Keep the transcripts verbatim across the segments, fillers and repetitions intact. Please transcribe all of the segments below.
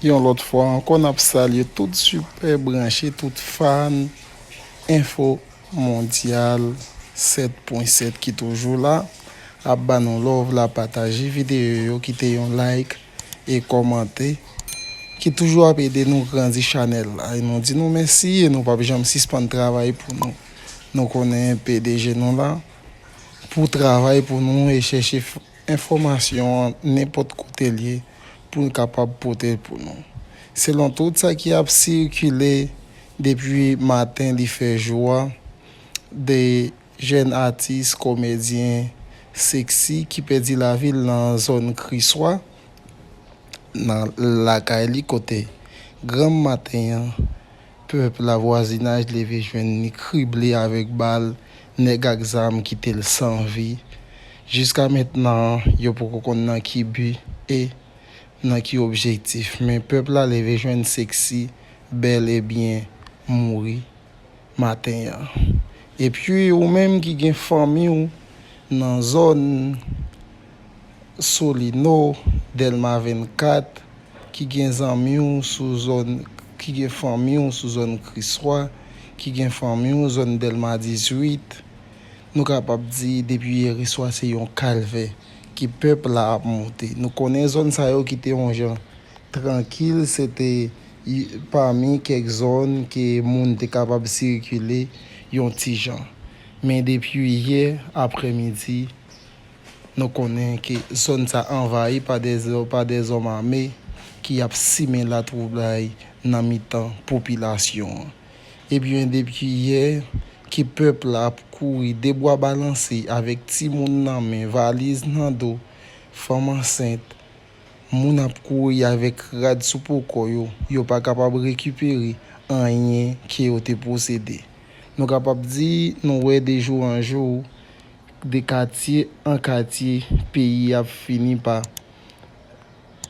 Yon lòt fwa ankò, n ap salye tout sipè branche, tout fan Enfo Mondyal sèt pwen sèt ki toujou la, ap ba nou love la, pataje videyo yo, kite yon like e kòmante, ki toujou ap ede nou grandi chanèl la. E nou di nou mèsi e nou p ap janm sispann travay pou nou. Nou konnen P D G nou la pou travay pou nou e chèche f-, enfòmasyon an nenpòt kote l ye pou l kapab pote l pou nou. Selon tout sa ki ap sikile depi maten li fè jou a, de jèn atis, komedyen seksi ki pèdi lavi l nan zòn Kriswa, nan lakay li kote granm maten an, pèp la vwazinaj leve jwenn li krible avèk bal nèg ak zam kite l san vi. Jiska mentnan, yo poko konn nan ki bi e nan ki objektif, men pèp la leve jwenn seksi bèl e byen mouri maten an. Epi ou menm ki gen fanmi w nan zòn Solino, Dèlma vennkat, ki gen zanmi w sou zòn, ki gen fanmi w sou zòn Kriswa, ki gen fanmi w zòn Dèlma dizuit, nou kapab di depi yeriswa se yon kalvè ki pèp la ap monte. Nou konnen zòn sa yo ki te yon jan trankil, se te y-, pami kèk zòn ke moun te kapab sikile yon ti jan. Men depi yè aprèmidi, nou konnen ke zòn sa anvayi pa de zò-, pa de zòm ame ki ap simen latwoublay nan mitan popilasyon an. Ebyen, depi yè ke pèp la ap kouri de bwa balanse avèk timoun nan men, valiz nan do, fanm ansent, moun ap kouri avèk rad sou po kò yo, yo pa kapab rekipere anyen ke yo te posede. Nou kapab di, nou wè de jou an jou, de katye an katye, peyi ap fini pa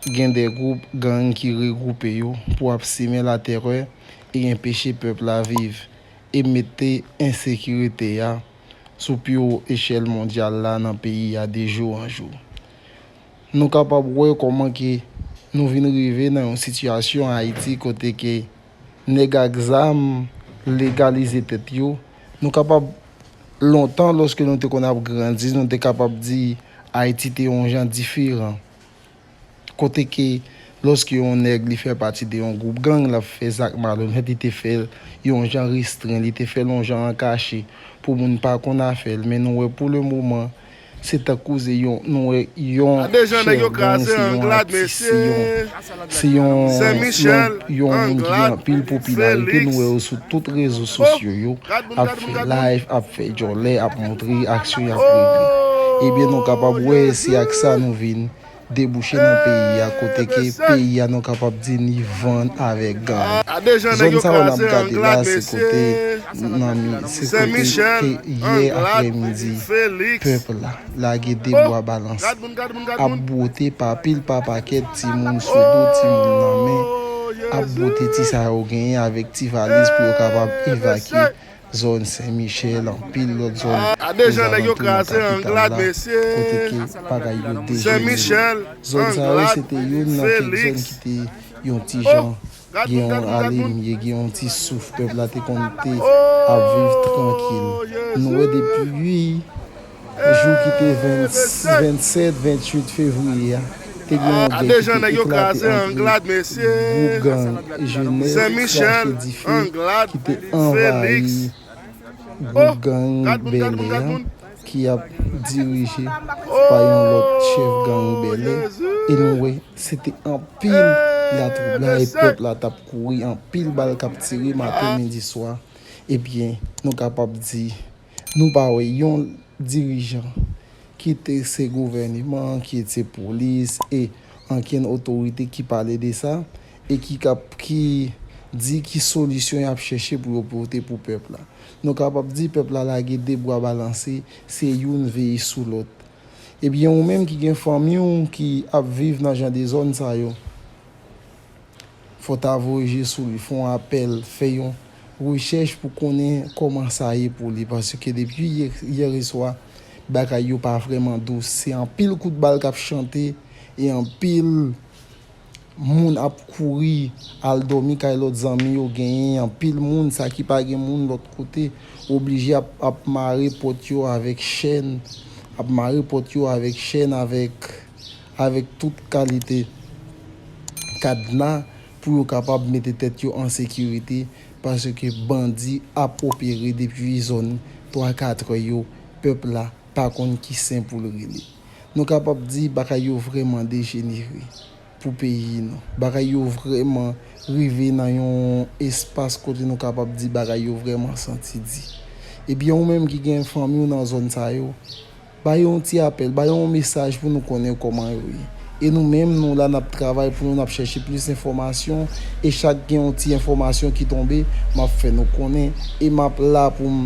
gen de gwoup gang ki regwoupe yo pou ap simen latèrè e enpeche pèp la viv e mete ensekirite a sou pi wo echèl mondyal la nan peyi a de jou an jou. Nou kapab wè kòman ke nou vin rive nan yon sitiyasyon Ayiti kote ke nèg ak zam legalize tèt yo. Nou kapab, lontan, lòske nou te konn ap grandi, nou te kapab di Ayiti te yon jan diferan. Kote ke lòske yon nèg li fè pati de yon gwoup gang, l ap fè zak malonèt, li te fè l yon jan restren, li te fè l yon jan an kache pou moun pa konn afè l. Men nou wè pou le moman, se tankou se yon, nou wè yon chèf gang, se yon atis, se yon, se yon, se yon, yon moun ki gen anpil popilarite. Nou wè yo sou tout rezo sosyo yo, ap fè live, ap fè djòlè, ap montre aksyon y ap regle. Ebyen, nou kapab wè se ak sa nou vin debouche nan peyi a, kote ke peyi a, nou kapab di, ni vann avèk gang. Zòn sa yo n ap gade la, se kote nan mi, se kote ke yè aprèmidi, pèp la lage de bwa balanse, ap bwote pa pil pa pakèt, timoun sou do, timoun nan men, ap bwote ti sa yo genyen avèk ti valiz pou yo kapab evakye zòn Sen Michèl, anpil lòt zòn ozalantou nan kapital la, kote ke bagay yo dejere. Zòn sa yo, se te youn nan kèk zòn ki te yon ti jan gen yon alemye, gen yon ti souf, pèp la te konn te ap viv trankil. Nou wè depi jou ki te venn, vennsèt, venntuit fevriye a, te gen yon gè ki te eklate ant gwoup gang Jenès Krache Dife ki te anvayi gwoup gang Bèlè a, ki ap dirije pa yon lòt chèf gang Bèlè. E nou wè, se te anpil latwoublay, pèp la t ap kouri, anpil bal k ap tire maten, midi, swa. Ebyen, nou kapab di, nou pa wè yon dirijan, kit se gouvèneman, kit se polis, e ankenn otorite ki pale de sa, e ki kap, ki di ki solisyon y ap chèche pou yo pote pou pèp la. Nou kapab di pèp la lage de bwa balanse, se youn veye sou lòt. Ebyen, ou menm ki gen fanmi w ki ap viv nan jan de zòn sa yo, fò w ta voye je sou li, fè yon apèl, fè yon rechèch pou konnen kòman sa ye pou li. Paske depi yè, yèreswa, bagay yo pa vrèman dous. Se anpil kout bal k ap chante e anpil Moun ap kouri al dòmi kay lòt zanmi yo, genyen anpil moun, sa ki pa gen moun lòt kote, oblije ap, ap mare pòt yo avèk chèn, ap mare pòt yo avèk chèn, avèk, avèk tout kalite kadna pou yo kapab mete tèt yo an sekirite, paske bandi ap opere depi zòn twa katrè yo, pèp la pa konn ki sen pou l rele. Nou kapab di bagay yo vrèman dejenere pou peyi nou. Bagay yo vrèman rive nan yon espas kote nou kapab di bagay yo vrèman santi di. Ebyen, ou menm ki gen fanmi w nan zòn sa yo, ba yo yon ti apèl, ba yo yon mesaj pou nou konnen kòman yo ye. E nou menm, nou la, n ap travay pou nou, n ap chèche plis enfòmasyon. E chak gen yon ti enfòmasyon ki tonbe, m ap fè nou konnen. E m ap la pou m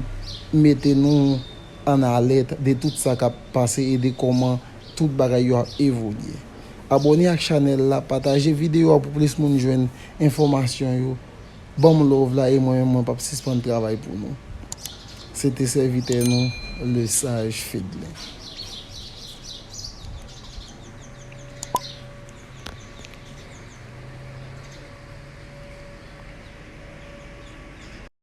mete nou an alèt de tout sa k ap pase e de kòman tout bagay yo ap evolye. Abòne ak chanèl la, pataje videyo a pou plis moun jwenn enfòmasyon yo. Ban m love la e mwen menm mwen p ap sispann travay pou nou. Se te sèvitè nou, Lesage Fedlin.